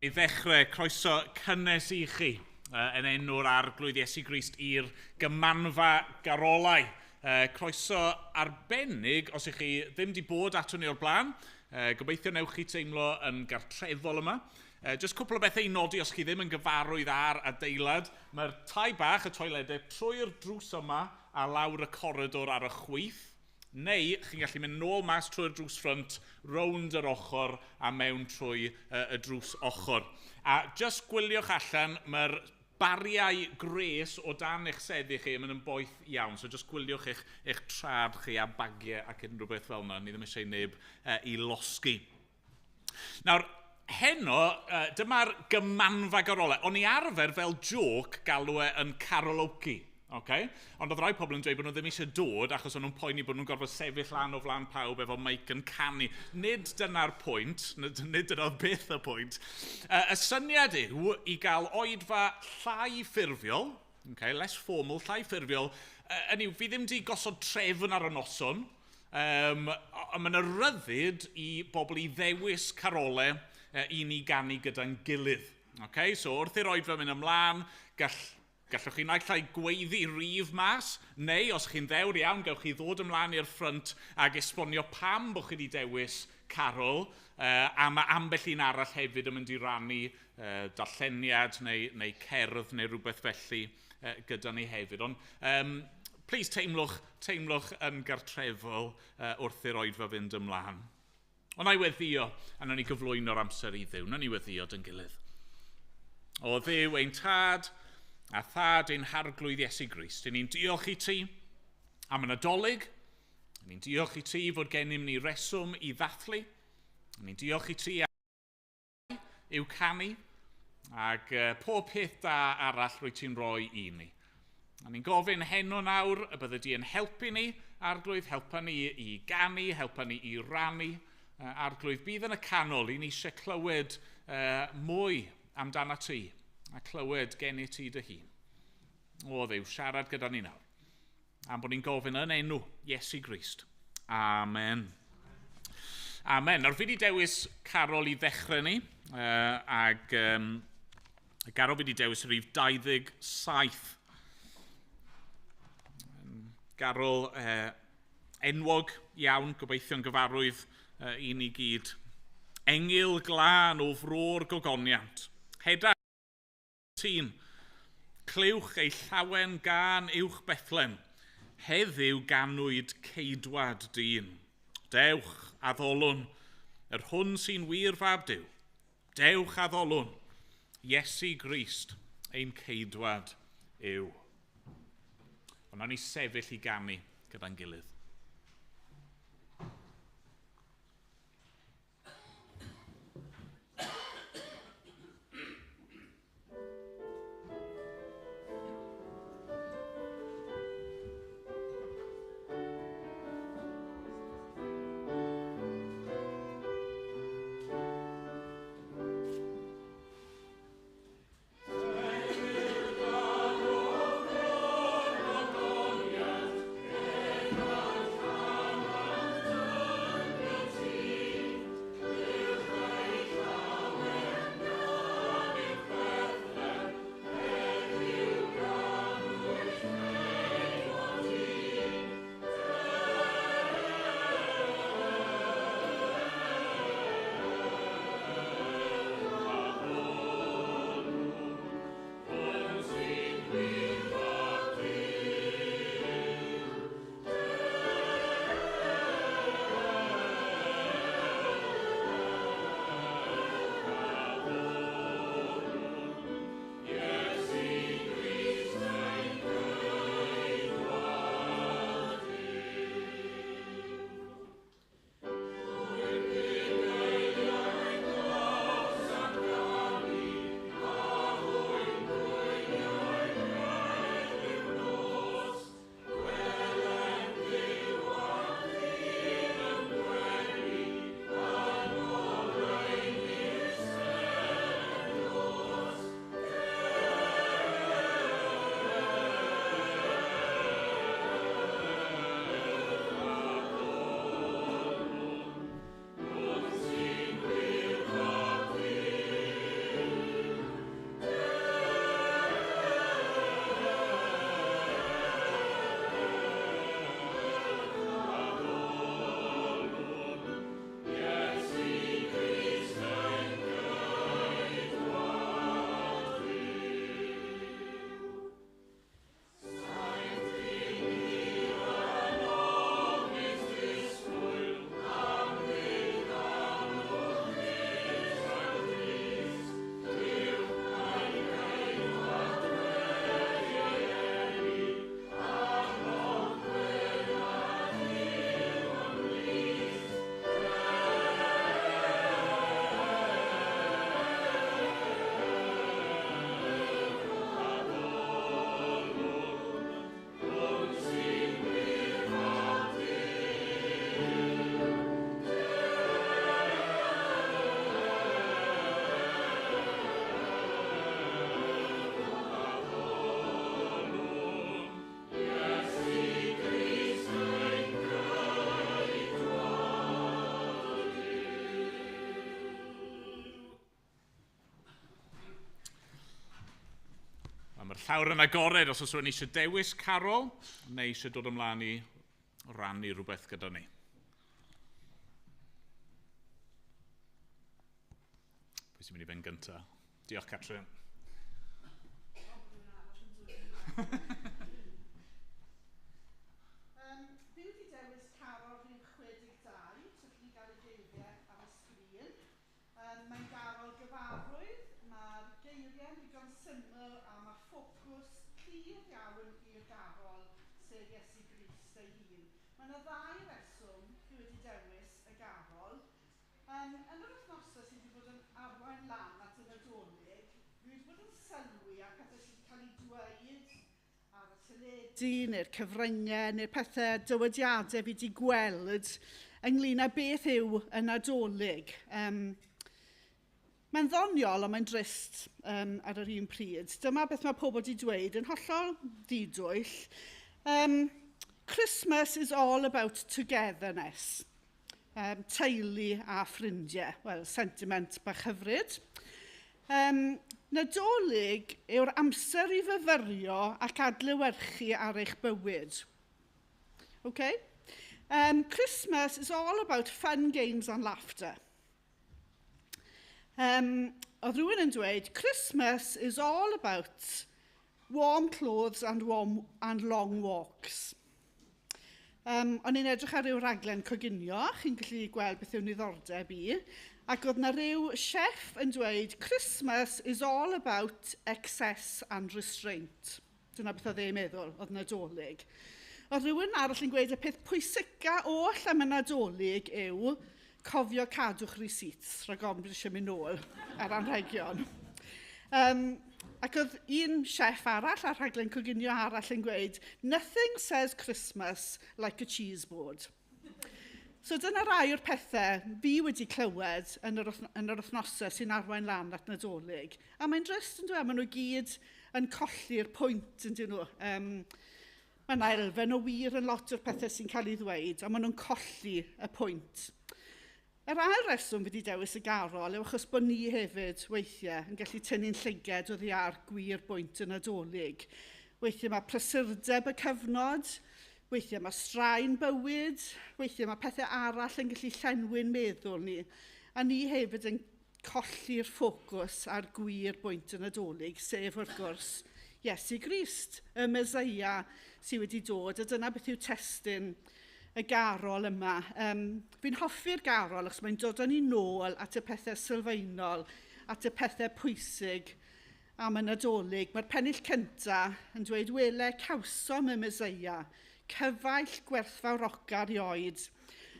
I ddechrau, croeso cynnes i chi yn enw'r Arglwydd Iesu Grist i'r Gymanfa Garolau. Croeso arbennig os ych chi ddim wedi bod ato ni o'r blaen. Gobeithio newch chi teimlo yn gartrefol yma. Just cwpl o bethau i nodi os chi ddim yn gyfarwydd â'r adeilad. Mae'r tai bach, y toiledau, trwy'r drws yma a lawr y coridor ar y chwith. Neu chi'n gallu mynd nôl mas trwy'r drws ffrynt, rownd yr ochr a mewn trwy y drws ochr. A just gwyliwch allan, mae'r bariau gres o dan eich seddi chi yn mynd yn boeth iawn. So just gwyliwch eich trad chi a bagiau ac unrhyw beth fel yna. Ni ddim eisiau neb i losgi. Nawr, heno, dyma'r Gymanfa Garolau. O'n i arfer fel joke galw e yn karaoke. Okay? Ond oedd rai pobl yn dweud bod nhw ddim eisiau dod achos o'n nhw'n poeni bod nhw'n gorfod sefyll lan o flaen pawb efo mic yn canu. Nid dyna'r pwynt, nid dyna'r byth y pwynt. Y syniad yw i gael oedfa llai ffurfiol, okay, less formal, llai ffurfiol. Hynny yw, fi ddim wedi gosod trefn ar y noson, ond mae yna ryddid i bobl i ddewis carolau i ni ganu gyda'n gilydd. Okay? So wrth i'r oedfa mynd ymlaen, gallwch chi naill ai gweiddi rif mas, neu os chi'n ddewr iawn, gewch chi ddod ymlaen i'r ffrynt ac esbonio pam bod chi wedi dewis carol, a mae ambell un arall hefyd yn mynd i rannu darlleniad neu cerdd neu rhywbeth felly gyda ni hefyd. Ond please teimlwch yn gartrefol wrth i'r oedfa fynd ymlaen. Ond na i weddio, a nawn ni gyflwyno'r amser i Dduw. Nawn ni weddio dy'n gilydd. O Dduw, ein tad, a thad ein harglwydd Iesu Grist, ni'n diolch i ti am y Nadolig, ni'n diolch i ti fod gennym ni reswm i ddathlu, ni'n diolch i ti am i'w canu, ac pob peth da arall rwy ti'n rhoi i ni. A ni'n gofyn heno nawr y bydde di yn helpu ni, Arglwydd, helpa ni i ganu, helpa ni i rannu. Arglwydd, bydd yn y canol i ni eisiau clywed mwy amdana ti a clywed gen i ti dy hun. O Dduw, siarad gyda ni nawr. Am bod ni'n gofyn yn enw Iesu Grist. Amen. Amen. Nawr fi wedi dewis carol i ddechrau ni, ac y garol fi wedi dewis rhif 27. Garol enwog iawn, gobeithio'n gyfarwydd i ni gyd. Engyl glân o fro'r gogoniant. Heda tîn, clywch ei llawen gân uwch Bethlem. Heddiw ganwyd ceidwad dyn. Dewch addolwn, yr hwn sy'n wir fab Duw. Dewch addolwn, Iesu Grist, ein ceidwad yw. Ond nawn ni sefyll i ganu gyda'n gilydd. Amen. Mae'r llawr yn agored os oes rhywun eisiau dewis carol neu eisiau dod ymlaen i rannu rhywbeth gyda ni. Pwy sy'n mynd i fynd gyntaf? Diolch, Catrin. Fi wedi dewis carol rhif 62, so chi gael y geiriau ar y sgrin. Mae'n garol gyfarwydd, mae'r geiriau'n ddigon syml a mae ffocws clir iawn i'r garol, sef Iesu Grist ei hun. Mae yna ddau reswm fi wedi dewis y garol. Yn yr wythnosau sydd wedi bod yn arwain lan at y Nadolig, fi wedi bod yn sylwi ar pethau sydd wedi cael eu dweud ar y teledu neu'r cyfryngau neu'r pethau dywediadau fi wedi gweld ynglyn â beth yw y Nadolig. Mae'n ddoniol ond mae'n drist ar yr un pryd. Dyma beth mae pobl wedi dweud yn hollol ddidwyll. Christmas is all about togetherness. Teulu a ffrindiau. Wel, sentiment bach hyfryd. Nadolig yw'r amser i fyfyrio ac adlewyrchu ar eich bywyd. Okay? Christmas is all about fun games and laughter. Oedd rhywun yn dweud, Christmas is all about warm clothes and warm and long walks. O'n i'n edrych ar ryw raglen coginio, chi'n gallu gweld beth yw'n niddordeb i, ac oedd na ryw chef yn dweud, Christmas is all about excess and restraint. Dyna beth oedd e'n meddwl, oedd Nadolig. Oedd rhywun arall yn gweud y peth pwysica oll am y Nadolig yw cofio cadw'ch receipts, rhag ofn bod eisiau mynd nôl ar anrhegion. Ac oedd un chef arall ar rhaglen coginio arall yn gweud, nothing says Christmas like a cheese board. So dyna rai o'r pethau fi wedi clywed yn yr wythnosau sy'n arwain lan at Nadolig. A mae'n drist yn dweud, maen nhw gyd yn colli'r pwynt yn dyn nhw. Mae yna elfen o wir yn lot o'r pethau sy'n cael ei ddweud, ond maen nhw'n colli y pwynt. Yr ail reswm fi wedi dewis y garol yw achos bod ni hefyd weithiau yn gallu tynnu'n llyged oddi ar gwir bwynt y Nadolig. Weithiau mae prysurdeb y cyfnod, weithiau mae straen bywyd, weithiau mae pethau arall yn gallu llenwi'n meddwl ni. A ni hefyd yn colli'r ffocws ar gwir bwynt y Nadolig, sef wrth gwrs Iesu Grist, y Meseia sydd wedi dod, a dyna beth yw testun y garol yma. Fi'n hoffi'r garol achos mae'n dod â ni nôl at y pethau sylfaenol, at y pethau pwysig am y Nadolig. Mae'r pennill cyntaf yn dweud, wele cawsom y Meseia, cyfaill gwerthfawrogar i oed.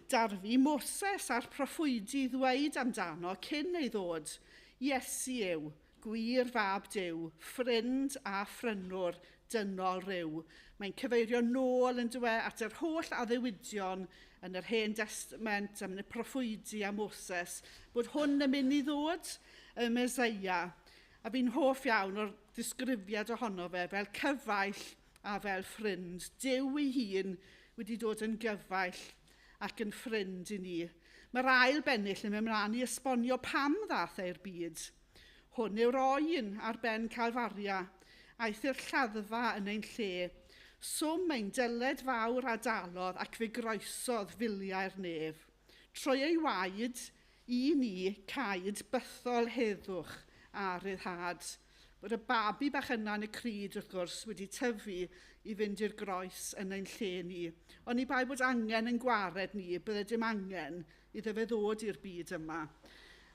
Darfu Moses a'r proffwydi ddweud amdano cyn ei ddod, Iesu yw, gwir fab Duw, ffrind a phrynwr dynol rhyw. Mae'n cyfeirio nôl yn dweud at yr holl addewidion yn yr Hen Testament am y proffwydi a Moses, bod hwn yn mynd i ddod y Meseia. A fi'n hoff iawn o'r ddisgrifiad ohono fe fel cyfaill a fel ffrind. Duw ei hun wedi dod yn gyfaill ac yn ffrind i ni. Mae'r ail bennill yn mynd ymlaen i esbonio pam ddath e'r byd. Hwn yw'r oen ar ben Calfaria, aeth i'r lladdfa yn ein lle. Swm ein dyled fawr a dalodd ac fe groesodd filiau'r nef. Trwy ei waed i ni caed bythol heddwch a ryddhad. Bod y babi bach yna yn y cryd, wrth gwrs, wedi tyfu i fynd i'r groes yn ein lle ni. Ond ni bai bod angen yn gwared ni, bydde dim angen iddo fe ddod i'r byd yma.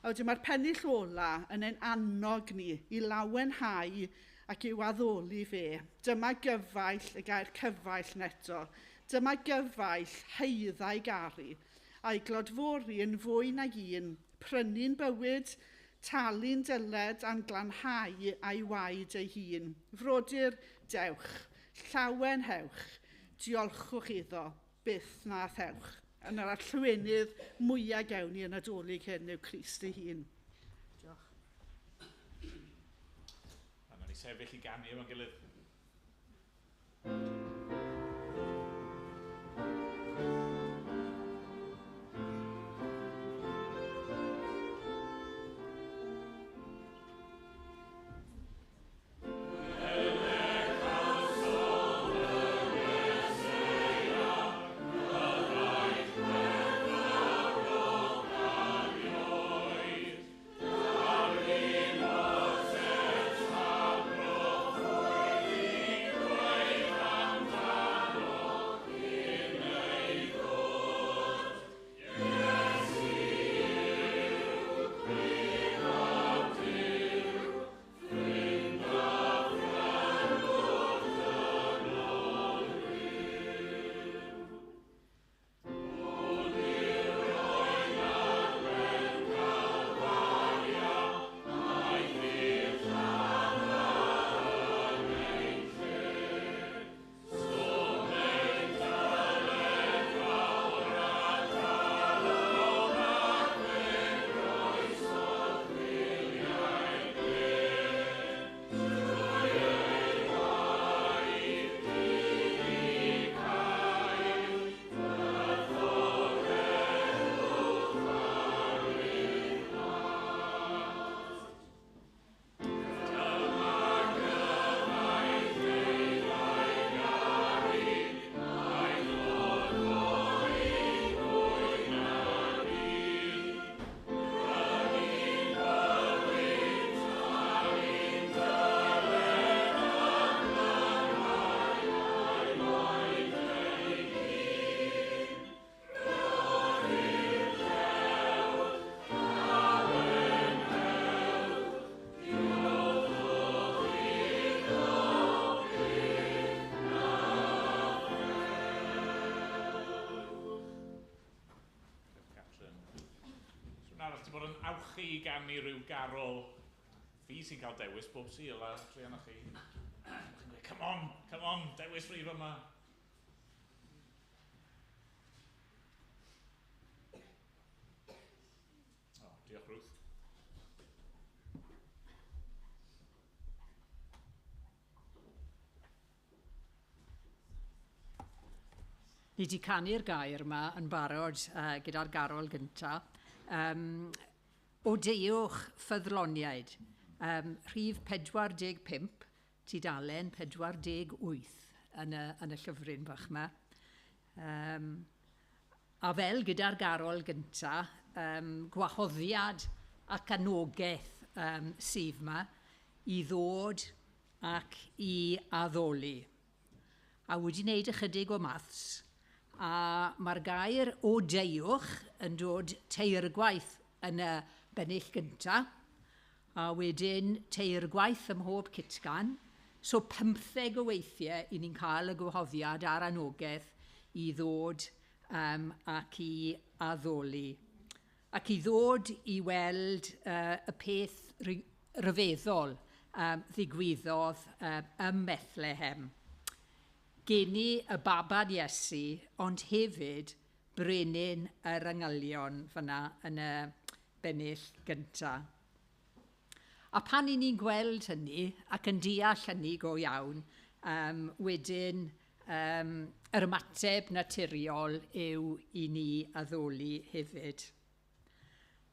A wedyn mae'r pennill ola yn ein annog ni i lawenhau ac i'w addoli fe. Dyma gyfaill, y gair cyfaill neto, dyma gyfaill heiddau garu, a'i glodfori yn fwy nag un, prynu'n bywyd, talu'n dyled a'n glanhau a'i waed ei hun. Frodyr, dewch, llawen hewch, diolchwch iddo, byth na thewch. Yn yr arllwynydd mwyaf gewn ni yn Nadolig hyn yw Crist ei hun. Diolch. A nawn ni sefyll i ganu efo'n gilydd. Mae bod yn awchu i ganu rhyw garol. Fi sy'n cael dewis bob Sul a druan â chi. Chi'n gweud, come on, come on, dewis rhif yma. Oh, diolch Ruth. Ni wedi canu'r gair yma yn barod gyda'r garol gyntaf. O deuwch ffyddloniaid, rhif 45, tudalen 48 yn y llyfryn bach yma. A fel gyda'r garol gyntaf, gwahoddiad ac anogaeth sydd yma i ddod ac i addoli. A wedi wneud ychydig o maths, a mae'r gair o deuwch yn dod teirgwaith yn y bennill gyntaf, a wedyn teirgwaith ym mhob cytgan, so 15 o weithiau i ni'n cael y gwahoddiad a'r anogaeth i ddod ac i addoli. Ac i ddod i weld y peth rhyfeddol ddigwyddodd ym Methlehem. Geni y baban Iesu, ond hefyd brenin yr angylion fyna yn y bennill gyntaf. A pan i ni'n gweld hynny ac yn deall hynny go iawn, wedyn yr ymateb naturiol yw i ni addoli hefyd.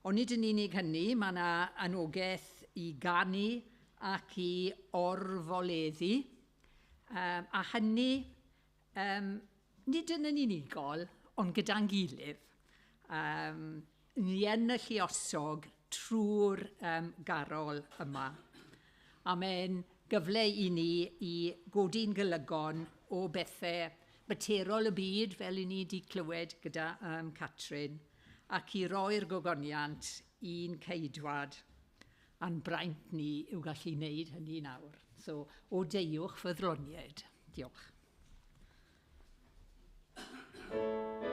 Ond nid yn unig hynny, mae yna anogaeth i ganu ac i orfoleddu. A hynny, nid yn unigol, ond gyda'n gilydd. Ni yn y lluosog trwy'r garol yma. A mae'n gyfle i ni i godi'n golygon o bethau materol y byd, fel i ni wedi clywed gyda Catrin, ac i roi'r gogoniant i'n ceidwad. A'n braint ni yw gallu wneud hynny nawr. So, o deuwch ffyddloniaid. Diolch. Thank you.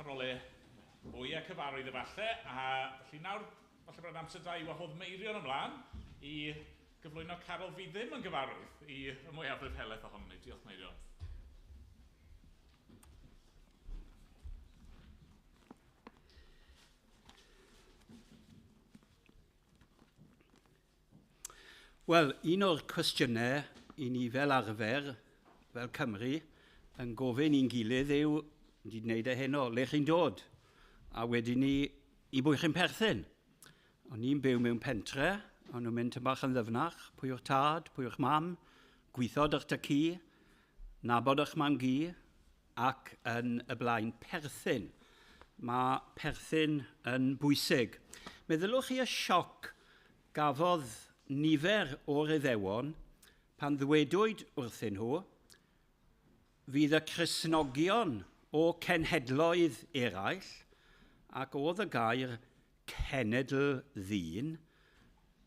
carolau fwyaf cyfarwydd efallai, a felly nawr, falle bod yn amser da i wahodd Meirion ymlaen i gyflwyno carol fi ddim yn gyfarwydd i y mwyafrif helaeth ohonom ni. Diolch, Meirion. Wel, un o'r cwestiynau i ni fel arfer, fel Cymru, yn gofyn i'n gilydd yw, wedi gwneud e heno, le chi'n dod? A wedyn ni, i bwy chi'n perthyn? O'n i'n byw mewn pentre, o'n nhw'n mynd tyn bach yn ddyfnach, pwy yw'ch tad, pwy yw'ch mam, gweithod eich ty, nabod eich mam gi, ac yn y blaen perthyn. Mae perthyn yn bwysig. Meddylwch chi y sioc gafodd nifer o'r Iddewon pan ddwedwyd wrthyn nhw fydd y Cristnogion o cenhedloedd eraill, ac oedd y gair cenedl ddyn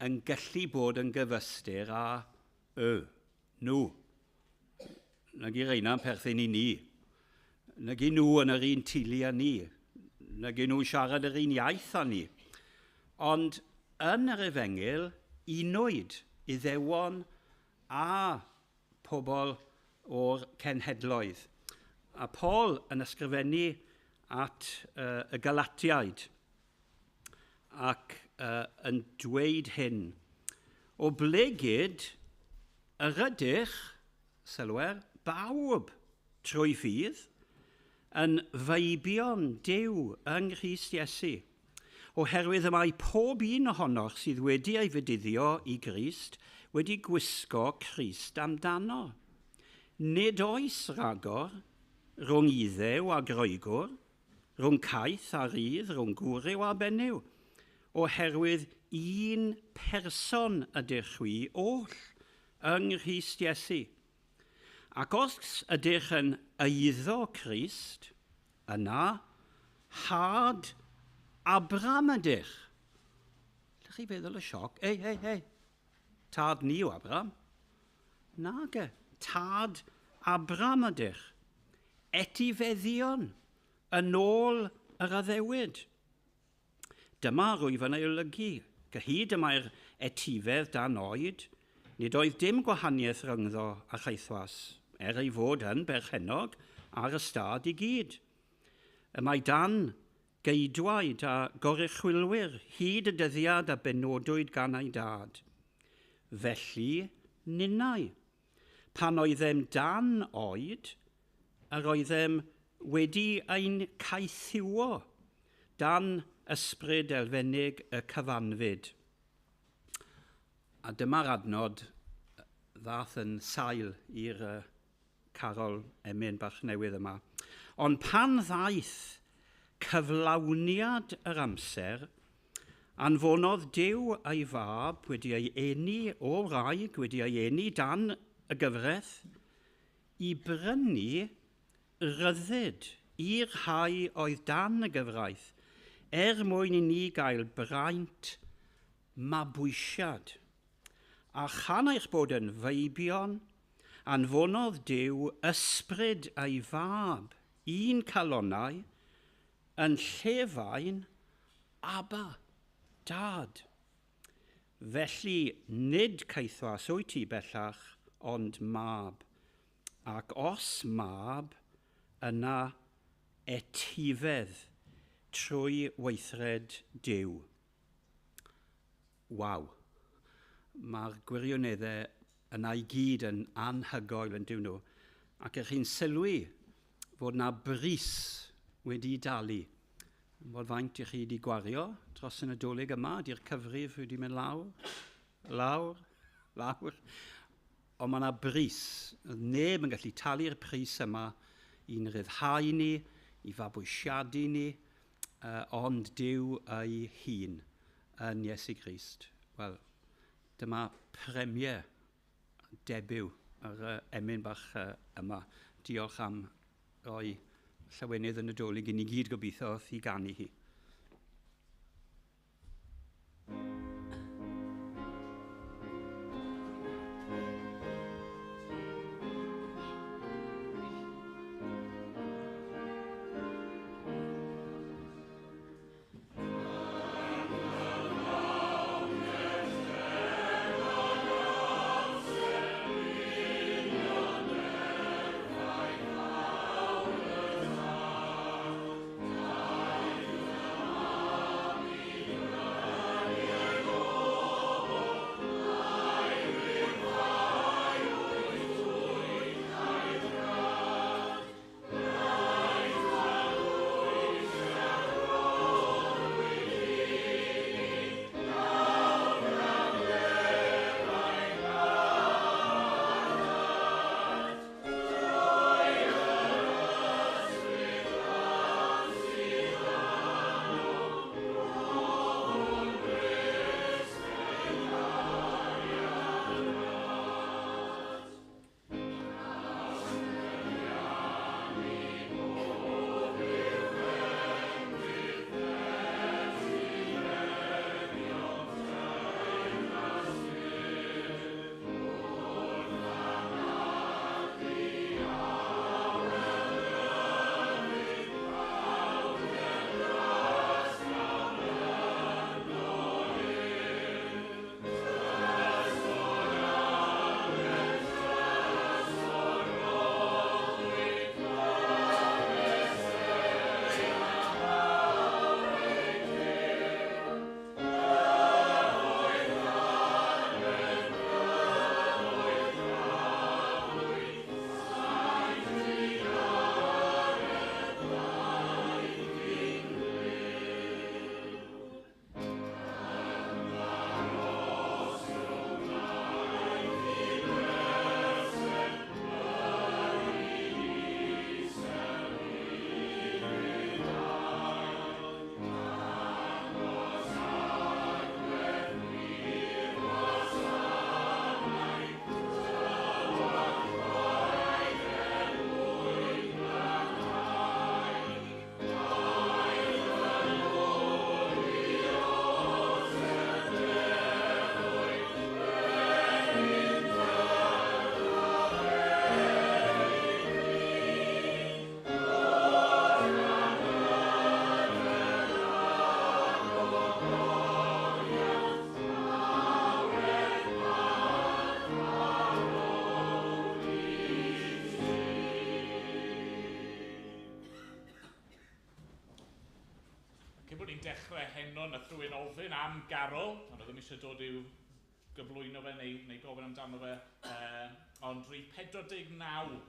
yn gallu bod yn gyfystyr â y, nhw. Nag i reina'n perthyn i ni. Nag i nhw yn yr un teulu â ni. Nag i nhw'n siarad yr un iaith â ni. Ond yn yr efengyl, unwyd Iddewon a pobl o'r cenhedloedd. A Paul yn ysgrifennu at y Galatiaid ac yn dweud hyn. O blegid yr ydych, sylwer, bawb trwy ffydd, yn feibion Duw yng Nghrist Iesu. Oherwydd y mae pob un ohonoch sydd wedi ei fedyddio i Grist wedi gwisgo Crist amdano. Nid oes ragor rhwng Iddew a Groegwr, rhwng caeth a rydd, rhwng gwryw a benyw, oherwydd un person ydych chwi oll yng Nghrist Iesu. Ac os ydych yn eiddo Crist, yna had Abram ydych. Ydych chi feddwl y sioc? Ei, ei, ei, tad ni yw Abram. Nage, tad Abram ydych. Etifeddion yn ôl yr addewid. Dyma rwyf yn ei olygu. Gyhyd y mae'r etifedd dan oed, nid oedd dim gwahaniaeth rhyngddo a chaethwas, er ei fod yn berchennog ar y stad i gyd. Y mae dan geidwaid a goruchwylwyr hyd y dyddiad a benodwyd gan ei dad. Felly, ninnau. Pan oeddem dan oed, yr oeddem wedi ein caethiwo dan ysbryd elfennig y cyfanfyd. A dyma'r adnod ddath yn sail i'r carol emyn bach newydd yma. Ond pan ddaeth cyflawniad yr amser, anfonodd Duw ei fab wedi ei eni o wraig, wedi ei eni dan y gyfraith, i brynu ryddid i'r rhai oedd dan y gyfraith, er mwyn i ni gael braint mabwysiad. A chan eich bod yn feibion, anfonodd Duw ysbryd ei fab i'n calonnau yn llefain Abba, Dad. Felly nid caethwas wyt ti bellach, ond mab. Ac os mab, yna etifedd trwy weithred Duw. Waw. Mae'r gwirioneddau yna i gyd yn anhygoel yn dyw nhw. Ac ych chi'n sylwi fod na bris wedi dalu. Bod faint i chi wedi gwario dros y Nadolig yma, di'r cyfrif wedi mynd lawr, lawr, lawr. Ond mae yna bris. Neb yn gallu talu'r pris yma i'n rhyddhau ni, i fabwysiadu ni, ond Duw ei hun yn Iesu Grist. Wel, dyma premier debut yr emyn bach yma. Diolch am roi llawenydd y Nadolig i ni gyd gobeithio wrth i ganu hi. ddechrau heno, nath rhywun ofyn am garol, ond oedd ddim eisiau dod i'w gyflwyno fe neu gofyn amdano fe, ond rhif 49.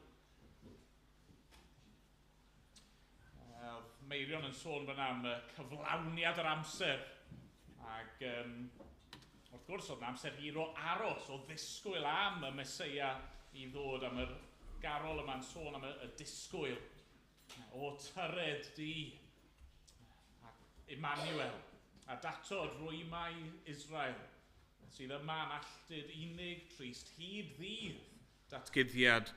Meirion yn sôn fyna am cyflawniad yr amser, ac wrth gwrs oedd 'na amser hir o aros, o ddisgwyl am y Meseia i ddod, am yr garol yma'n sôn am y disgwyl. O tyred di, Emmanuel, a datod rwymau Israel, sydd yma yn alltud unig, trist, hyd ddydd datguddiad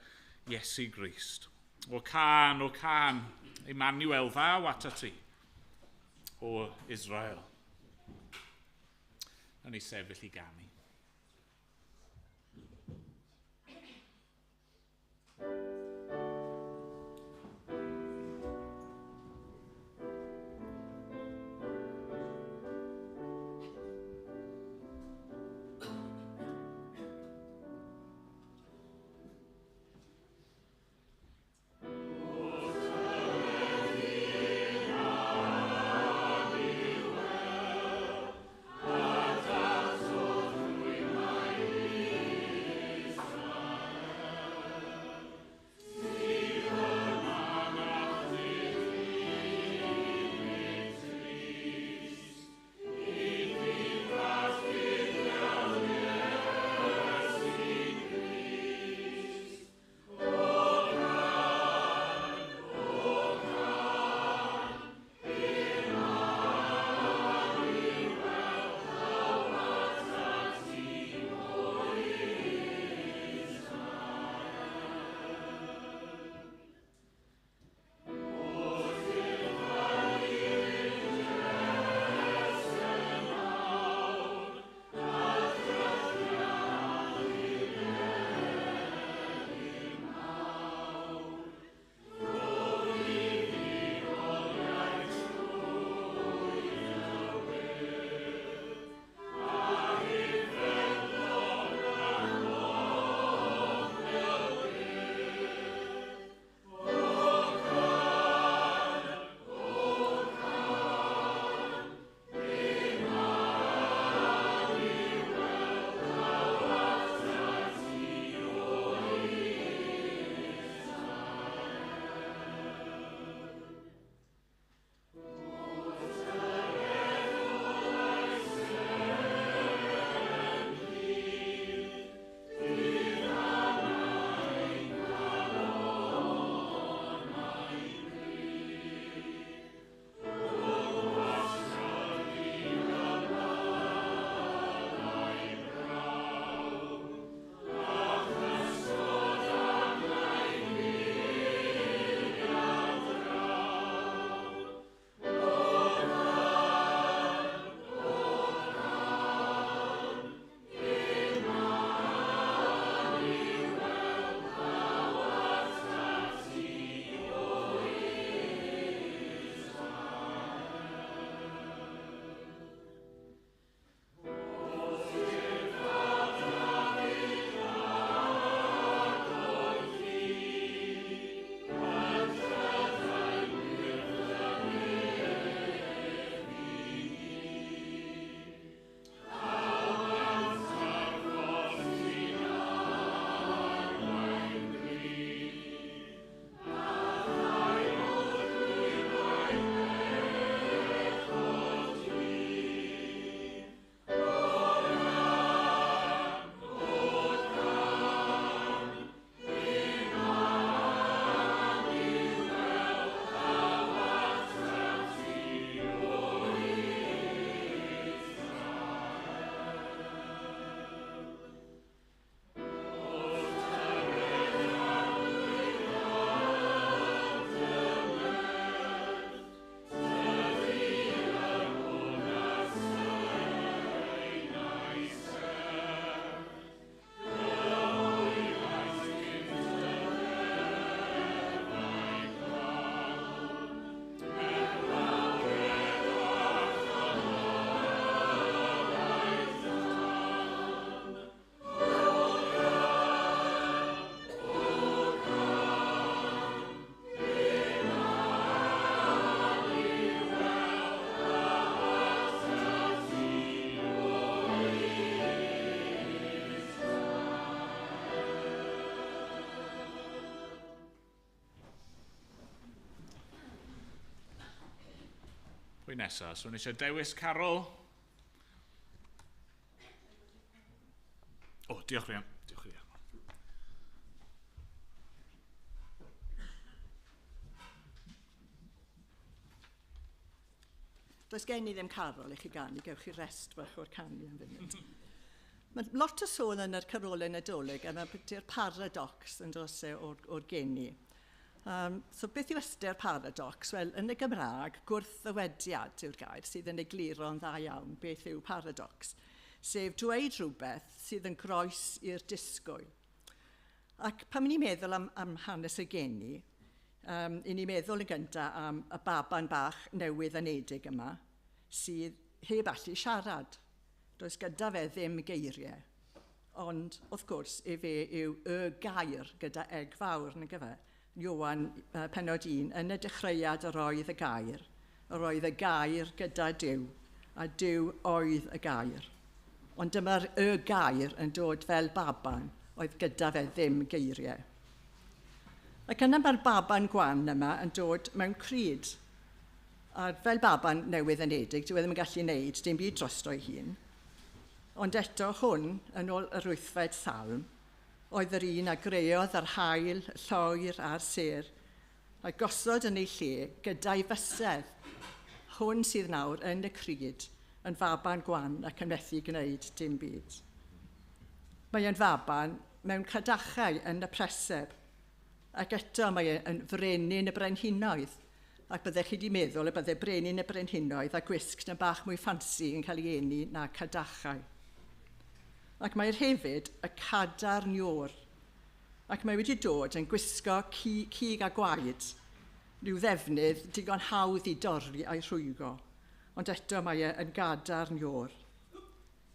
Iesu Grist. O can, Emmanuel, ddaw atat ti, o Israel. Nawn ni sefyll i ganu. Pwy nesaf? So, eisiau dewis Carol. O, diolch Rhian. Diolch Rhian. Does gen i ddim carol i chi ganu, gewch chi rest bach o'r canu am funud. Mae lot o sôn yn yr carolau Nadolig am ydy'r paradox yn dod e o'r geni. So beth yw ystyr paradox? Wel, yn y Gymraeg, gwrthddywediad yw'r gair sydd yn egluro'n dda iawn beth yw paradox, sef dweud rhywbeth sydd yn groes i'r disgwyl. Ac pan ni'n meddwl am hanes y geni, i ni'n meddwl yn gyntaf am y baban bach newydd anedig yma sydd heb allu siarad. Does gyda fe ddim geiriau. Ond, wrth gwrs, efe yw y gair gyda eg fawr, nag efe? Ioan pennod 1, yn y dechreuad yr oedd y gair. Yr oedd y gair gyda Duw, a Duw oedd y gair. Ond dyma'r y gair yn dod fel baban, oedd gyda fe ddim geiriau. Ac yna mae'r baban gwan yma yn dod mewn cryd. A fel baban newydd anedig, dyw e ddim yn gallu wneud dim byd drosto'i hun. Ond eto hwn, yn ôl yr 8fed salm, oedd yr un a greodd yr haul, y lloer a'r sêr, a gosod yn ei lle gyda'i fysedd. Hwn sydd nawr yn y cryd, yn faban gwan ac yn methu gwneud dim byd. Mae e'n faban mewn cadachau yn y preseb, ac eto mae e'n frenin y brenhinoedd, ac byddech chi wedi meddwl y bydde brenin y brenhinoedd a gwisg na bach mwy ffansi yn cael ei eni na cadachau. Ac mae'r hefyd y cadarn ior, ac mae wedi dod yn gwisgo cig a gwaed, rhyw ddefnydd digon hawdd i dorri a'i rhwygo, ond eto mae e yn gadarn ior.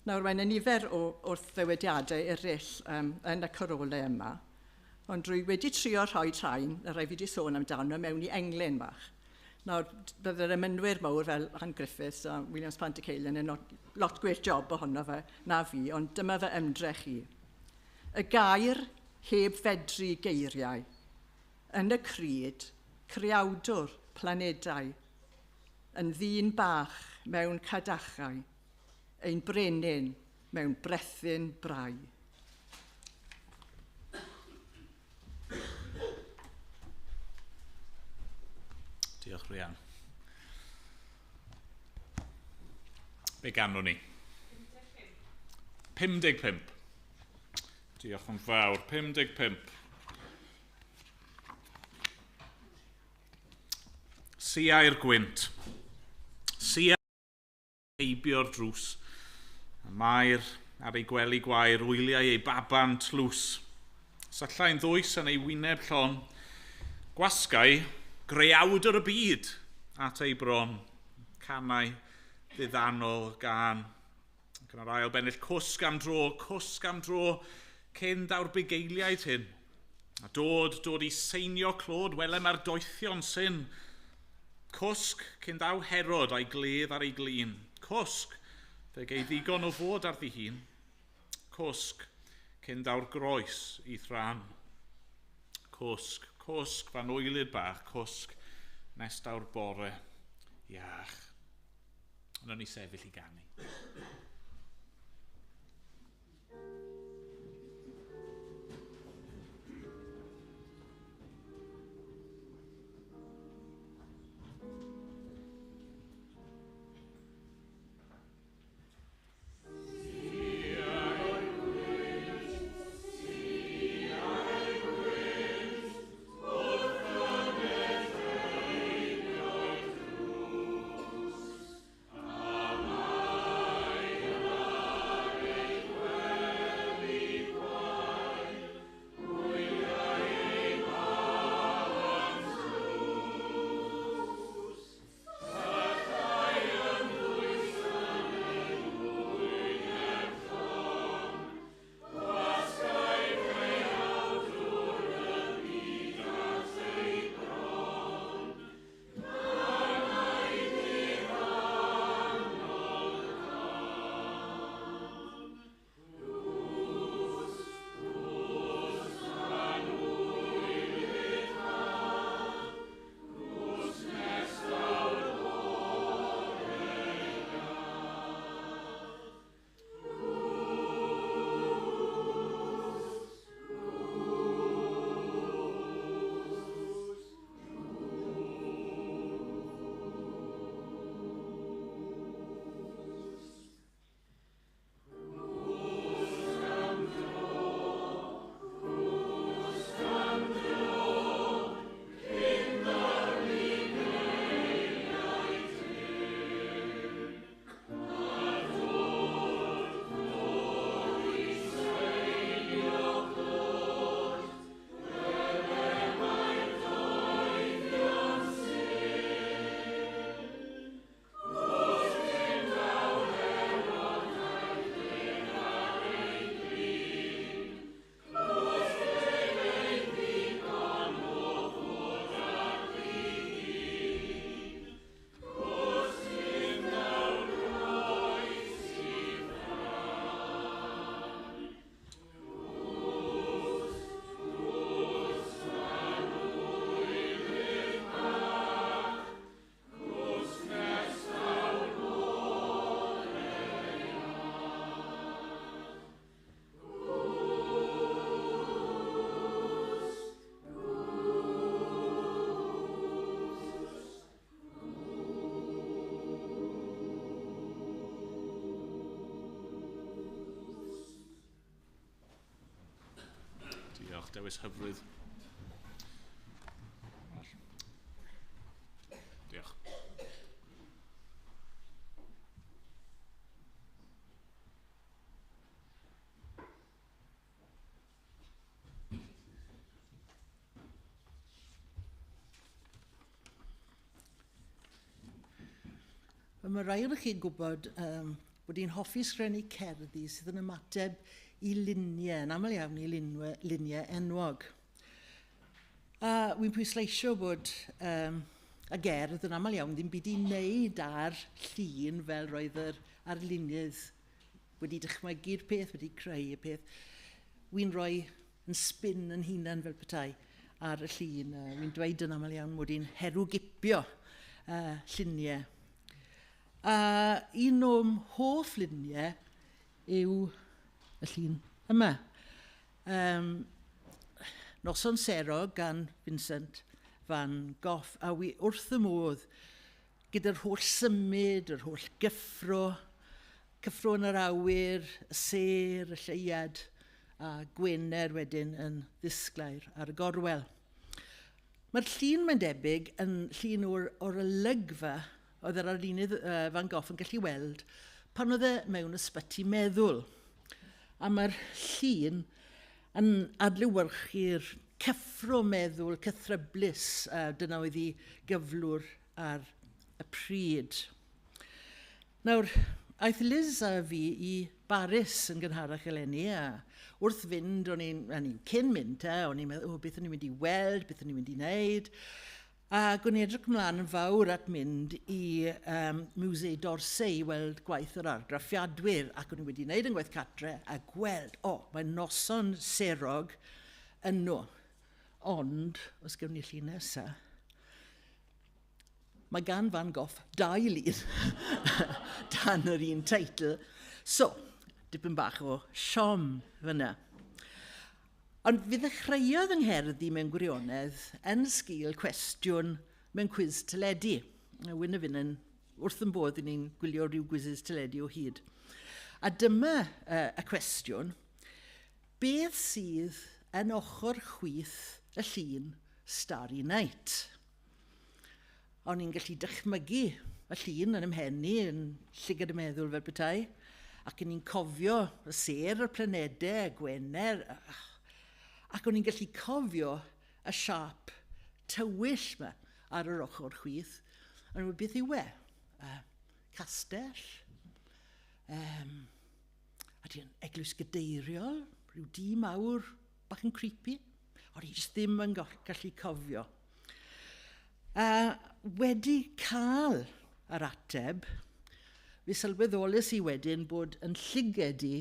Nawr, mae'n nifer o wrthddywediadau eraill yn y carolau yma, ond rwy wedi trio rhoi rhain, y rhai fi wedi sôn amdano, mewn i englyn bach. Nawr, byddai'r emynwyr mawr fel Han Griffiths a Williams Pantycelyn yn lot gwell job ohono fe na fi, ond dyma fy ymdrech i. Y gair heb fedru geiriau, yn y cryd, creawdwr planedau, yn ddyn bach mewn cadachau, ein brenin mewn brethyn brau. Diolch, Rhian. Be ganwn ni? 55. Diolch yn fawr. 55. Siai'r gwynt. Siai'r heibio'r drws. A Mair ar ei gwely gwair wyliau ei baban tlws. Sallai'n ddwys yn ei wyneb llon. Gwasgau greawdr y byd at ei bron. Canau ddiddanol gan. Ac yn yr ail bennill, cwsg am dro, cyn daw'r bugeiliaid hyn. A dod i seinio clod, wele mae'r doethion syn. Cwsg cyn daw Herod a'i gledd ar ei glin. Cwsg, fe gei ddigon o fod ar ddi hun. Cwsg cyn daw'r groes i thran. Cwsg, cwsg fan oelyd bach, cwsg nes daw'r bore iach. Ond o'n i sefyll i ganu. Dewis hyfryd. Diolch. Mae rai ohonoch chi'n gwybod bod hi'n hoffi sgrennu cerddi sydd yn ymateb i luniau, yn aml iawn i luniau enwog. A wy'n pwysleisio bod y gerdd yn aml iawn ddim byd i wneud â'r llun fel roedd yr arlunydd wedi dychmygu'r peth, wedi creu y peth. Wy'n rhoi yn spin yn hunan fel petai ar y llun. Wy'n dweud yn aml iawn mod i'n herwgipio lluniau. A un o'm hoff luniau yw y llun yma. Noson Serog gan Vincent van Gogh, a wi wrth y modd gyda'r holl symud, yr holl gyffro, cyffro yn yr awyr, y sêr, y lleuad, a Gwener wedyn yn ddisglair ar y gorwel. Mae'r llun, mae'n debyg, yn llun o'r olygfa oedd yr arlunydd Van Gogh yn gallu weld pan oedd e mewn ysbyty meddwl. A mae'r llun yn adlewyrchu'r cyffro meddwl cythryblus, dyna oedd ei gyflwr ar y pryd. Nawr, aeth Liz a fi i Baris yn gynharach eleni, a wrth fynd, o'n i'n cyn mynd te, o'n i'n meddwl, beth o'n i'n mynd i weld, beth o'n i'n mynd i wneud. Ac o'n i'n edrych ymlaen yn fawr at mynd i Musée d'Orsay i weld gwaith yr argraffiadwyr, ac o'n i wedi wneud yn gwaith cartre a gweld, mae noson serog yno. Ond, os gewn ni llun nesaf, mae gan Van Gogh dau lun dan yr un teitl. So, dipyn bach o siom fyna. Ond fe ddechreuodd yng ngherddi mewn gwirionedd yn sgil cwestiwn mewn cwis teledu. Wyn a fyn yn wrth yn bodd i ni'n gwylio rhyw gwizzes teledu o hyd. A dyma y cwestiwn, beth sydd yn ochr chwith y llun Starry Night? O'n i'n gallu dychmygu y llun yn ymhen i, yn llygad y meddwl fel petai, ac o'n i'n cofio y sêr, y planedau, y Gwener, ac o'n i'n gallu cofio y siâp tywyll yma ar yr ochr chwith. O'n i'n meddwl, beth yw e? Castell? Ydy e'n eglwys gadeiriol? Rhyw dŷ mawr, bach yn creepy? O'n i jyst ddim yn gallu cofio. Wedi cael yr ateb, fe sylweddolais i wedyn bod yn llyged i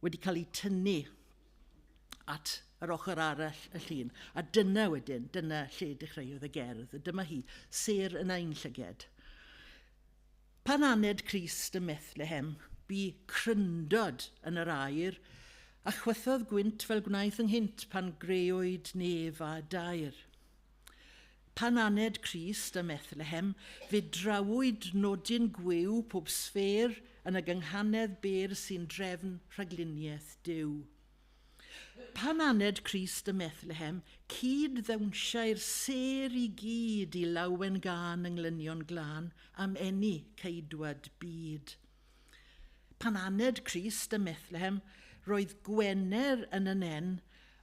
wedi cael ei tynnu at yr ochr arall y llun. A dyna wedyn, dyna lle dechreuodd y gerdd. Dyma hi, sêr yn ein llyged. Pan aned Crist ym Methlehem, bu cryndod yn yr aer, a chwythodd gwynt fel gwnaeth ynghynt pan greoed nef a dair. Pan aned Crist ym Methlehem, fe drawyd nodyn gwiw pob sffêr yn y gynghanedd bêr sy'n drefn rhagluniaeth Duw. Pan aned Crist ym Methlehem, cyd ddawnsiau'r sêr i gyd i lawen gân ynglynion glân am eni ceidwad byd. Pan aned Crist ym Methlehem, roedd Gwener yn y nen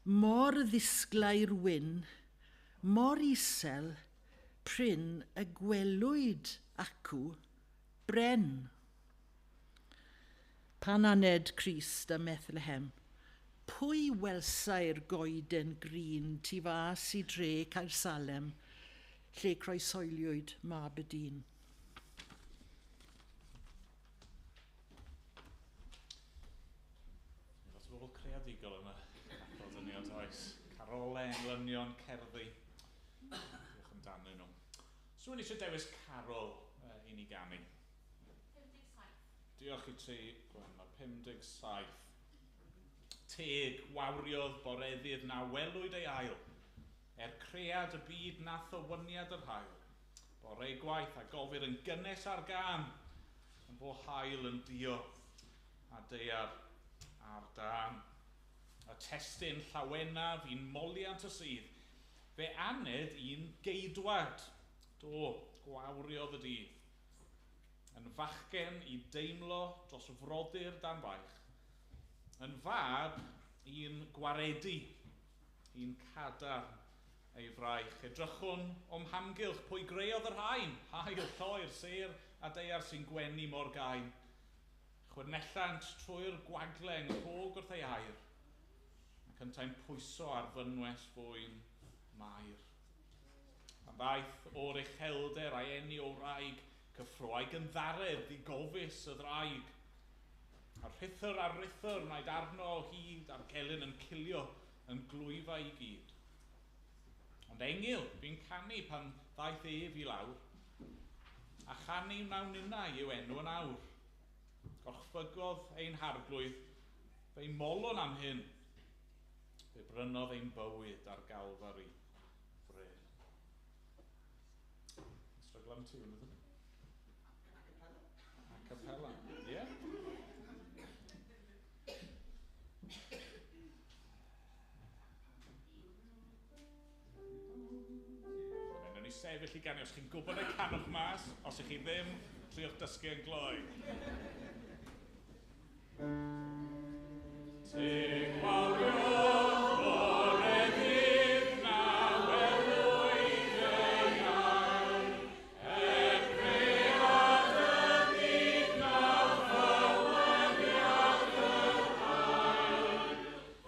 mor ddisglair wyn, mor isel, prin y gwelwyd acw bren. Pan aned Crist ym Methlehem, pwy welsai'r goeden grin tu fas i dre Caersalem, lle croeshoeliwyd mab y dyn? Lot o bobl creadigol yma. Capel dynion oes. Carolau, englynion, cerddi. Diolch amdanyn nhw. So, rwy'n eisiau dewis carol i ni ganu. 57. Diolch i ti, Gwen. Mae 57. Teg wawriodd boreddydd na welwyd ei ail. Er cread y byd nath o wyniad yr haul. Bore gwaith a gofir yn gynnes ar gân, yn fo haul yn dio a daear ar dân. Y testun llawenaf i'n moliant y sydd, fe aned i'n geidwad. Do, gwawriodd y dydd. Yn fachgen i deimlo dros frodyr dan faich. Yn fab i'n gwaredu, i'n cadarn ei fraich. Edrychwn o'm hamgylch pwy greodd yr haen, haul, lloer, sêr a daear sy'n gwenu mor gain. Chwyrnellant trwy'r gwagle yng nghog wrth ei air, ac yntau'n pwyso ar fynwes fwyn Mair. Pan ddaeth o'r uchelder a'i eni o wraig, cyffroai gynddaredd ddigofus y ddraig. A rhuthr ar ruthr wnaed arno o hyd, a'r gelyn yn cilio yn glwyfau i gyd. Ond engyl bu'n canu pan ddaeth ef i lawr, a chanu wnawn ninnau yw enw yn awr. Gorchfygodd ein harglwydd, fe'i molwn am hyn. Fe brynodd ein bywyd ar Galfari fryn. Stryglo am tiwn, ydyn? A cappella. Ie. Yeah. Newn ni sefyll i ganu. Os chi'n gwybod y canwch mas, os ych chi ddim, triwch dysgu yn gloi. Teg gwawriodd bore ddydd na welwyd ei ail, er cread y byd na thywyddiad yr haul.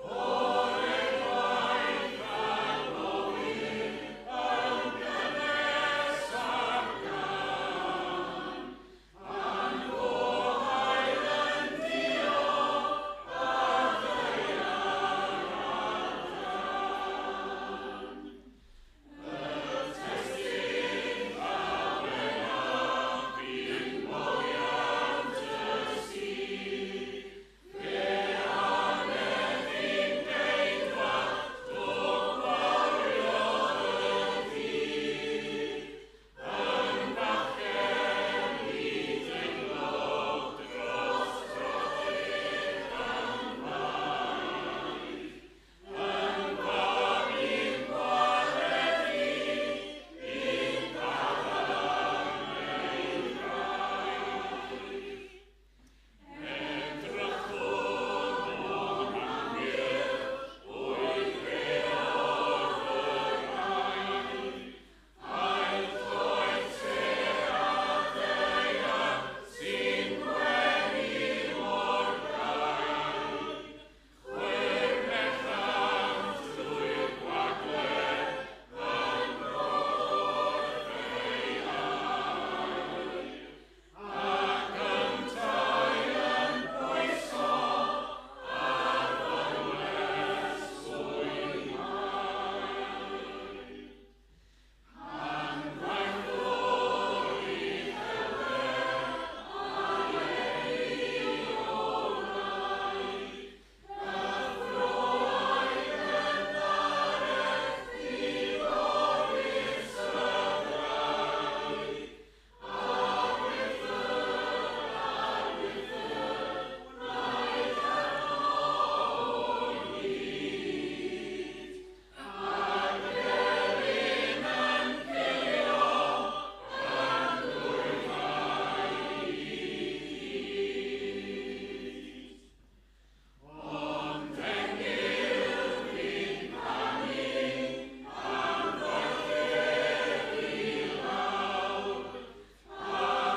Bore gwaith rhagofyn yn gynnes ar gân, a'n gohael yn duo ar ddaear ar dân. Y testun llawenaf yw moliant y sydd, fe anedd i'n geidwad do gwariodd y dydd. Yn fachgen i deimlo dros frodyr dan faich, yn fab i'n gwareddu, i'n cadarn ei fraich. Edrychwn o'n hamgylch, pwy greodd yr haul, Ail lloer sêr a ddaear sy'n gwenu mor gain. Chwyrnellant trwy'r gwagle yn wrth ei air, ac yntau yn pwyso ar fynwes swyn Mair. Pan ddaeth o'r uchelder a'i eni o wraig, cyffroai gynddaredd ddiddorus y ddraig, a wrythr ar wrythr wnaed arno o hyd. A'r gelyn yn cilio yn glwyfau i gyd. Ond engyl fu'n canu pan ddaeth ef i lawr, a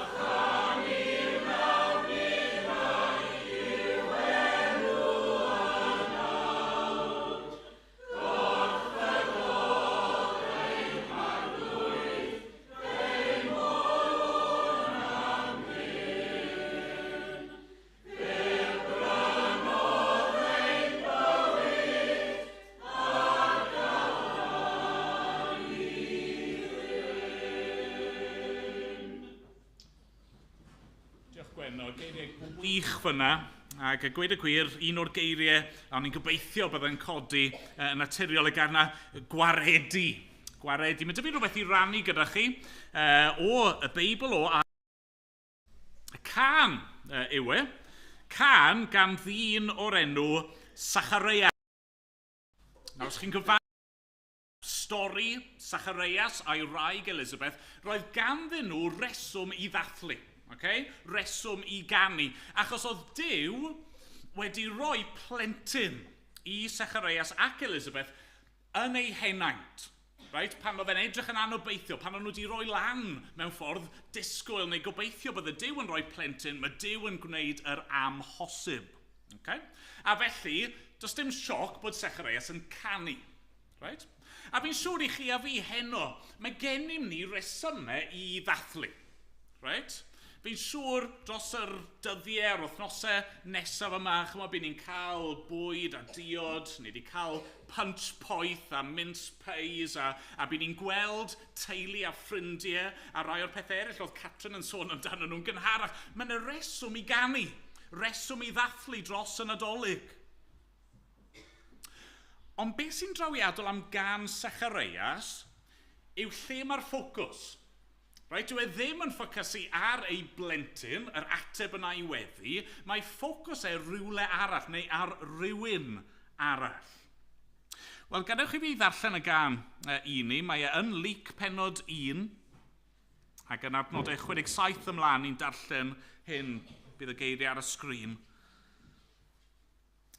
chanu wnawn ninnau yw enw yn awr. Gorchfygodd ein harglwydd, fe'i molwn am hyn. Fe brynodd ein bywyd ar Galfari fryn. Diolch Gwenno, geiriau gwych fyna. Ac a gweud y gwir, un o'r geiriau a o'n i'n gobeithio byddai'n codi yn naturiol y gair 'na, gwaredu. Gwaredu. Mae 'da fi rhywbeth i rannu gyda chi o y Beibl o y cân yw e. Cân gan ddyn o'r enw Sachareia. Nawr, os chi'n gyfarwydd stori Zacharias a'i wraig Elizabeth, roedd ganddyn nhw reswm i ddathlu. Okay? Reswm i ganu. Achos oedd Duw wedi rhoi plentyn i Zacharias ac Elizabeth yn ei henaint. Right? Pan oedd e'n edrych yn anobeithio, pan o'n nhw wedi rhoi lan mewn ffordd disgwyl neu gobeithio bydde Duw yn rhoi plentyn, mae Duw yn gwneud yr amhosib. Okay? A felly, does dim sioc bod Zacharias yn canu. Right? A fi'n siŵr i chi a fi heno, mae gennym ni resymau i ddathlu. Right? Fi'n siŵr dros yr dyddiau a'r wythnosau nesaf yma, chymod, bydd ni'n cael bwyd a diod, ni wedi cael punch poeth a mince pies, a bydd ni'n gweld teulu a ffrindiau a rai o'r pethau eraill oedd Catrin yn sôn amdano nhw'n gynharach. Mae yna reswm i ganu, reswm i ddathlu dros y Nadolig. Ond beth sy'n drawiadol am gân Zacharias yw lle mae'r ffocws. Right, dyw e ddim yn ffocysu ar ei blentyn, yr ateb yna i weddi, mae ffocws e rhywle arall, neu ar rywun arall. Wel, gadewch i fi ddarllen y gân i ni. Mae e yn Luc pennod 1, ac yn adnodau 67 ymlaen ni'n darllen hyn, bydd y geiriau ar y sgrin.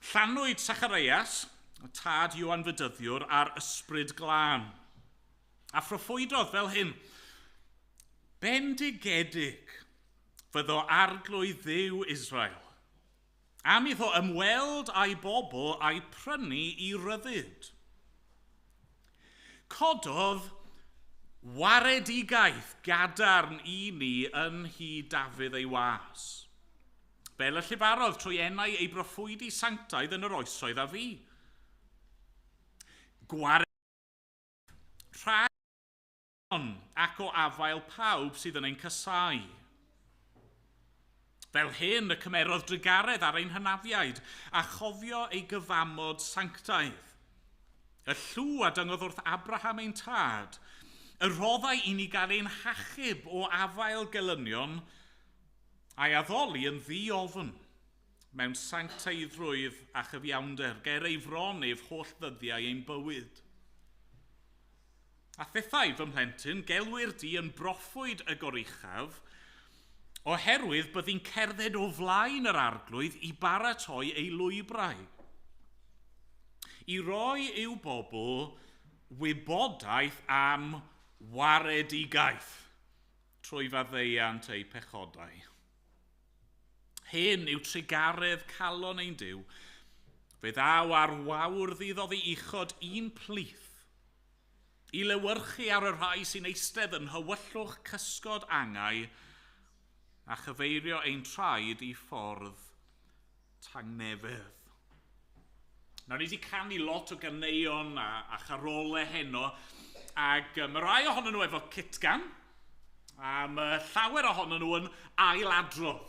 Llanwyd Zacharias, y tad Ioan Fedyddiwr, a'r ysbryd glân. A phroffwydodd fel hyn: Bendigedig fyddo Arglwydd Dduw Israel, am iddo ymweld â'i bobl a'i prynu i ryddid. Cododd waredigaeth gadarn i ni yn nhŷ Dafydd ei was. Fel y llefarodd trwy enau ei broffwydi sanctaidd yn yr oesoedd a fu. Gwared rhag ac o afael pawb sydd yn ein casáu. Fel hyn y cymerodd drugaredd ar ein hynafiaid a chofio ei gyfamod sanctaidd. Y llw a dyngodd wrth Abraham ein tad, y rhoddai i ni gael ein hachub o afael gelynion a'i addoli yn ddi-ofn mewn sancteiddrwydd a chyfiawnder, ger ei fron ef holl ddyddiau ein bywyd. A thithau, fy mhlentyn, gelwir di yn broffwyd y goruchaf, oherwydd byddi'n cerdded o flaen yr Arglwydd i baratoi ei lwybrau. I roi i'w bobl wybodaeth am waredigaeth trwy faddeuant eu pechodau. Hyn yw trugaredd calon ein Duw. Fe ddaw ar wawr ddydd oddi uchod i'n plith, i lewyrchu ar y rhai sy'n eistedd yn nhywyllwch cysgod angau a chyfeirio ein traed i ffordd tangnefedd. Nawr, ni wedi canu lot o ganeuon a charolau heno, ac mae rai ohonyn nhw efo cytgan, a mae llawer ohonyn nhw yn ailadrodd.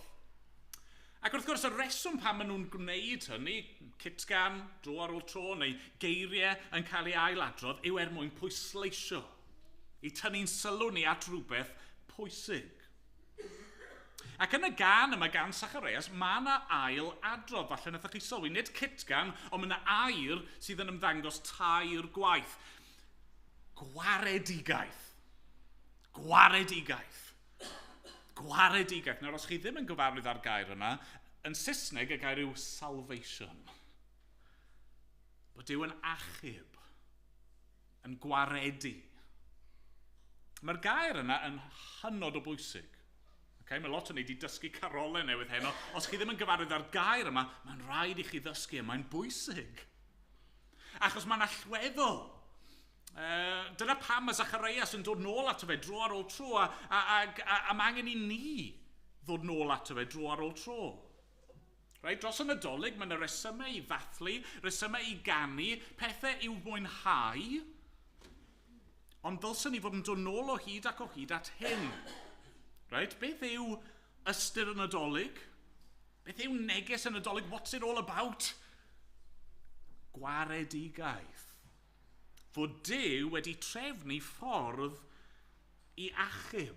Ac wrth gwrs, y reswm pam maen nhw'n gwneud hynny, cytgan, dro ar ôl tro, neu geiriau yn cael ei ailadrodd, yw er mwyn pwysleisio, i tynnu'n sylw ni at rhywbeth pwysig. Ac yn y gân yma gan Zacharias, mae yna ail adrodd, falle wnaethoch chi sylwi, nid cytgan, ond mae yna air sydd yn ymddangos tair gwaith. Gwaredigaeth. Gwaredigaeth. Gwaredigaeth. Nawr, os chi ddim yn gyfarwydd â'r gair yna, yn Saesneg y gair yw salvation. Bod Duw yn achub, yn gwaredu. Mae'r gair yna yn hynod o bwysig. Okay, mae lot o ni wedi dysgu carolau newydd heno. Os chi ddim yn gyfarwydd â'r gair yma, mae'n rhaid i chi ddysgu, mae'n bwysig. Achos mae'n allweddol. Dyna pam mae Zacharias yn dod nôl ato fe dro ar ôl tro, a mae angen i ni ddod nôl ato fe dro ar ôl tro. Right? Dros y Nadolig, mae yna resymau i ddathlu, resymau i ganu, pethau i'w mwynhau, ond ddylsen ni fod yn dod nôl o hyd ac o hyd at hyn. Right? Beth yw ystyr y Nadolig? Beth yw neges y Nadolig? What's it all about? Gwaredigaeth. Fod Duw wedi trefnu ffordd i achub.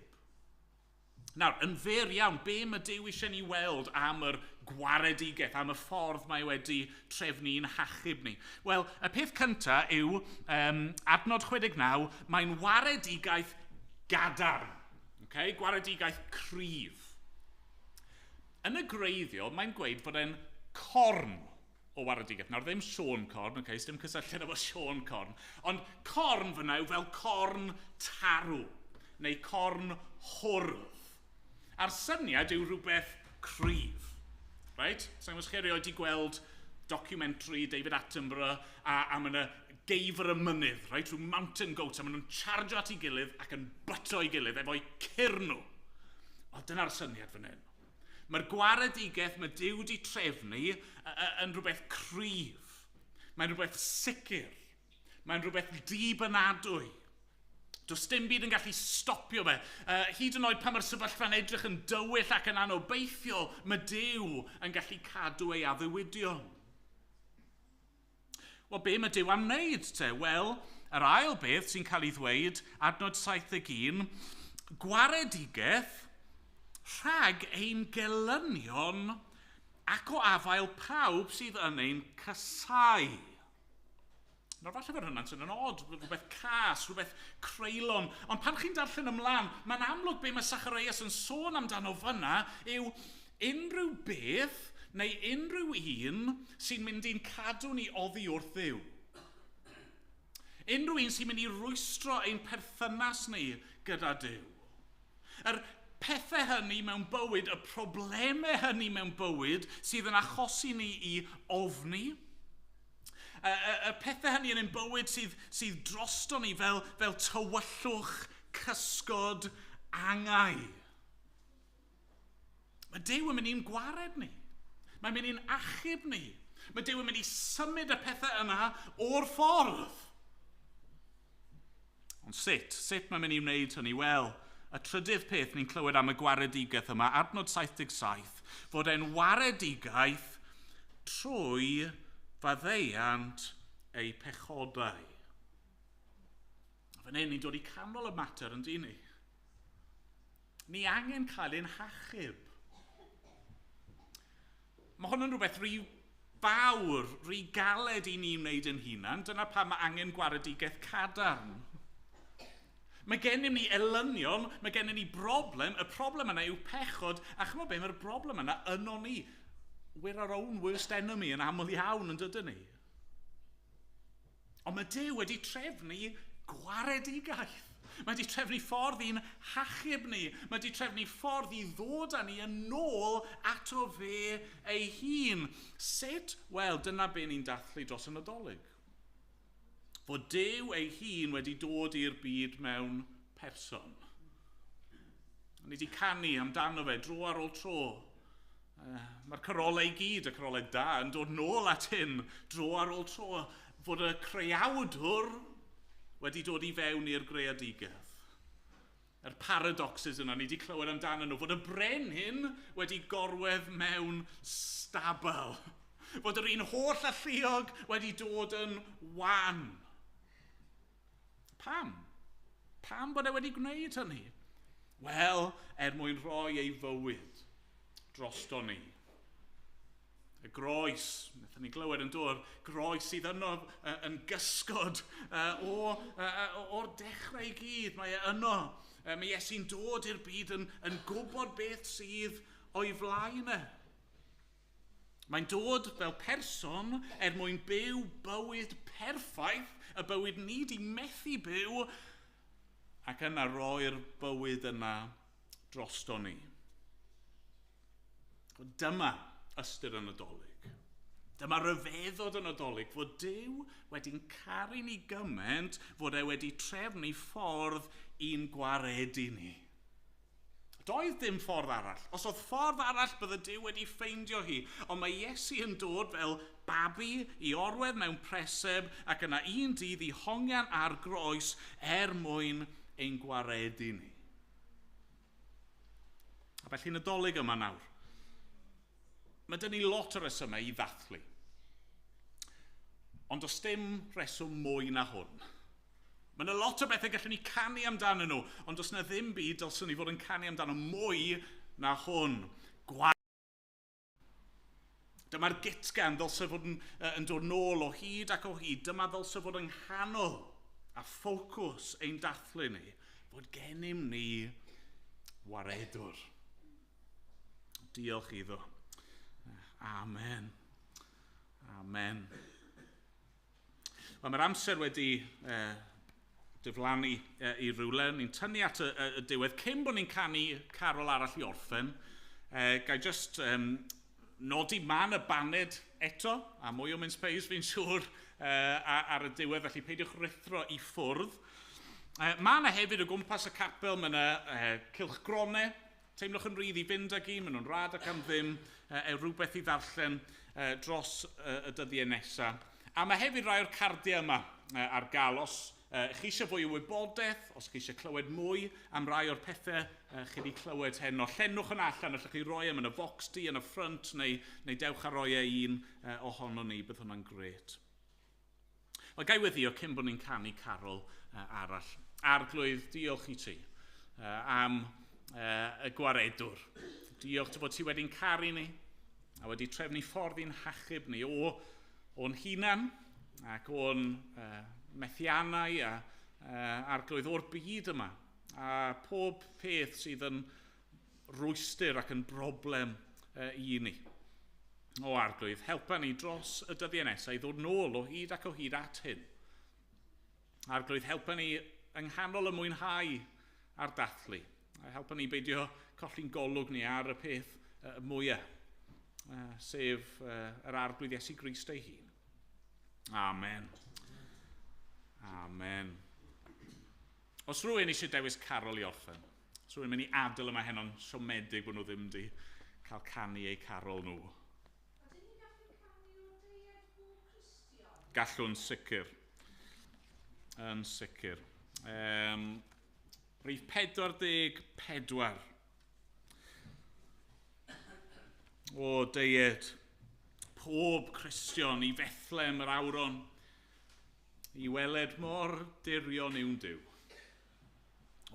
Nawr, yn fyr iawn, be mae Duw eisiau ni weld am yr gwaredigaeth, am y ffordd mae wedi trefnu'n hachub ni? Wel, y peth cyntaf yw, adnod 69, mae'n waredigaeth gadarn. Okay? Gwaredigaeth cryf. Yn y gwreiddiol, mae'n gweud fod e'n corn o waredigaeth. Nawr, ddim Siôn Corn, okay, dim cysylltiad efo Siôn Corn, ond corn fyna yw fel corn tarw, neu corn hwrdd. A'r syniad yw rhywbeth cryf. Right? Sa'n gwybod chi erioed wedi gweld documentary David Attenborough a mae yna geifr y mynydd, right? Rhyw mountain goat, a maen nhw'n charge at ei gilydd ac yn buto ei gilydd efo'i cyrn nhw. Wel, dyna'r syniad fan hyn. Mae'r gwaredigaeth mae Duw wedi trefnu yn rhywbeth cryf. Mae'n rhywbeth sicr. Mae'n rhywbeth dibynadwy. Does dim byd yn gallu stopio fe. Hyd yn oed pan mae'r sefyllfa'n edrych yn dywyll ac yn anobeithiol, mae Duw yn gallu cadw ei addewidion. Wel, be mae Duw am wneud te? Wel, yr ail beth sy'n cael ei ddweud, adnod 71, gwaredigaeth rhag ein gelynion ac o afael pawb sydd yn ein casáu. Nawr, falle bod hwnna'n swnio'n od, rhywbeth cas, rhywbeth creulon, ond pan chi'n darllen ymlaen, mae'n amlwg be mae Zacharias yn sôn amdano fyna yw unrhyw beth neu unrhyw un sy'n mynd i'n cadw ni oddi wrth Dduw. Unrhyw un sy'n mynd i rwystro ein perthynas ni gyda Duw. Yr pethau hynny mewn bywyd, y problemau hynny mewn bywyd sydd yn achosi ni i ofni, y pethau hynny yn ein bywyd sydd drosto ni fel tywyllwch, cysgod, angau. Mae Duw yn mynd i'n gwared ni. Mae'n mynd i'n achub ni. Mae Duw yn mynd i symud y pethau yna o'r ffordd. Ond sut? Sut mae'n mynd i wneud hynny? Wel, y trydydd peth ni'n clywed am y gwaredigaeth yma, adnod 77, fod e'n waredigaeth trwy faddeuant eu pechodau. Fan hyn, ni'n dod i canol y mater yn dyn ni. Ni angen cael ein hachub. Mae hwn yn rhywbeth rhy fawr, rhy galed i ni wneud yn hunan. Dyna pam mae angen gwaredigaeth cadarn. Mae gennym ni elynion, mae gennym ni broblem. Y broblem yna yw pechod, a chymod be, mae'r broblem yna yno ni. We're our own worst enemy yn aml iawn, yn dydyn ni. Ond mae Duw wedi trefnu gwaredigaeth. Mae wedi trefnu ffordd i'n hachub ni. Mae wedi trefnu ffordd i ddod â ni yn ôl ato fe ei hun. Sut? Wel, dyna be ni'n dathlu dros y Nadolig. Fod Duw ei hun wedi dod i'r byd mewn person. Ni wedi canu amdano fe dro ar ôl tro. Mae'r carolau i gyd, y carolau da, yn dod nôl at hyn dro ar ôl tro, fod y creawdwr wedi dod i fewn i'r greadigaeth. Yr paradoxes yna, ni wedi clywed amdano nhw, fod y brenhin wedi gorwedd mewn stabl. Fod yr un holl alluog wedi dod yn wan. Pam? Pam bod e wedi gwneud hynny? Wel, er mwyn rhoi ei fywyd drosto ni. Y groes, wnaethon ni glywed yn dod, groes sydd yno yn gysgod o'r dechrau i gyd. Mae e yno. Mae Iesu'n dod i'r byd yn gwybod beth sydd o'i flaen e. Mae'n dod fel person er mwyn byw bywyd perffaith, y bywyd ni di methu byw, ac yna roi'r bywyd yna drosto ni. Dyma ystyr y Nadolig. Dyma ryfeddod y Nadolig, fod Duw wedi'n caru ni gymaint fod e wedi trefnu ffordd i'n gwaredu ni. Doedd dim ffordd arall. Os oedd ffordd arall, bydde Duw wedi ffeindio hi. Ond mae Iesu yn dod fel babi i orwedd mewn preseb ac yna un dydd i hongian ar groes er mwyn ein gwaredu ni. A felly Nadolig yma nawr. Mae dyn ni lot o resymau i ddathlu. Ond does dim reswm mwy na hwn. Mae yna lot o bethau gallwn ni canu amdano nhw, ond does yna ddim byd dylswn ni fod yn canu amdano mwy na hwn. Dyma'r gitgan ddylse fod yn dod nôl o hyd ac o hyd. Dyma ddylse fod yng nghanol a ffocws ein dathlu ni, fod gennym ni waredwr. Diolch iddo. Amen. Amen. Wel, mae'r amser wedi diflannu i rywle. Ni'n tynnu at y diwedd. Cyn bod ni'n canu carol arall i orffen, gai just nodi man y baned eto, a mwy o mince pies fi'n siŵr ar y diwedd, felly peidiwch rithro i ffwrdd. Mae yna hefyd o gwmpas y capel, mae yna cylchgronau, teimlwch yn rhydd i fynd ag un, maen nhw'n rhad ac am ddim, rhywbeth i ddarllen dros y dyddiau nesaf. A mae hefyd rai o'r cardiau yma ar gael. Os chi eisiau fwy o wybodaeth, os chi eisiau clywed mwy am rai o'r pethau chi wedi clywed heno, llenwch yn allan, allwch chi roi em yn y box di yn y ffrynt, neu dewch a roi e un ohono ni, bydd hwnna'n gret. Wel, gai weddio cyn bod ni'n canu carol arall. Arglwydd, diolch i ti am y gwaredwr. Diolch ti bod ti wedi'n caru ni a wedi trefnu ffordd i'n hachub ni o'n hunan ac o'n methiannau a arglwydd o'r byd yma a pob peth sydd yn rwystr ac yn broblem i ni. O arglwydd, helpa ni dros y dyddiau nesaf i ddod nôl o hyd ac o hyd at hyn. Arglwydd, helpa ni yng nghanol y mwynhau a'r dathlu. A helpa ni beidio colli'n golwg ni ar y peth mwyaf, sef yr Arglwydd Iesu Grist ei hun. Amen. Amen. Os rhywun eisiau dewis carol i orffen, os rhywun mynd i adael yma heno'n siomedig bod nhw ddim wedi cael canu eu carol nhw. Ydyn ni'n gallu canu o deied bob Cristion? Gallwn sicr. Yn sicr. Rhif 44. O deied, pob Cristion i Fethlem yr awron, i weled mor dirion yw'n Duw.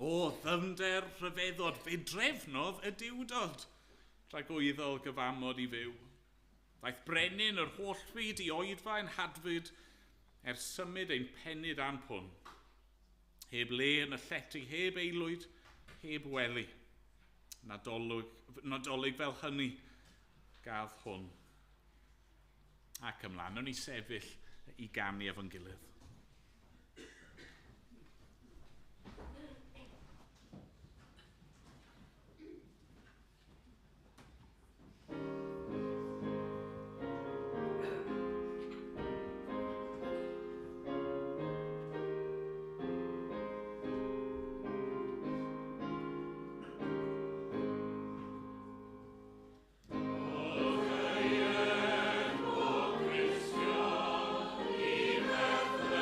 O ddyfnder rhyfeddod, fe drefnodd y Duwdod, tragwyddol gyfamod i fyw. Daeth brenin yr holl fyd i oedfa'n hadfyd, er symud ein penyd a'n pwn. Heb le yn y llety, heb aelwyd, heb wely. Nadolig fel hynny gadd hwn. Ac ymlaen, nawn ni sefyll i ganu efo'n gilydd. Christian, i Bethlehem.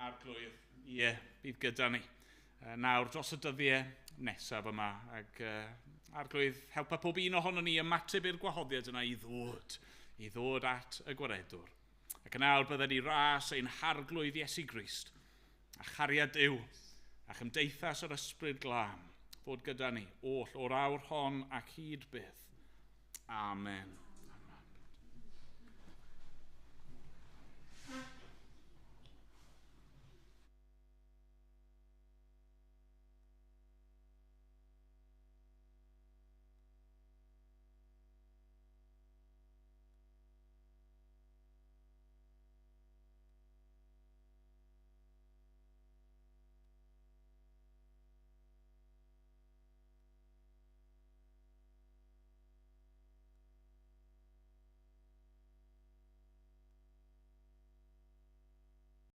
Arglwydd, ie, bydd gyda ni. Nawr, dros y dyddiau nesaf yma, ac Arglwydd, helpa pob un ohonon ni ymateb i'r gwahoddiad yna i ddod at y Gwaredwr. Ac yn awr bydded i ras ein Harglwydd Iesu Grist, a chariad Duw, a chymdeithas yr Ysbryd Glân, fod gyda ni oll o'r awr hon ac hyd byth. Amen.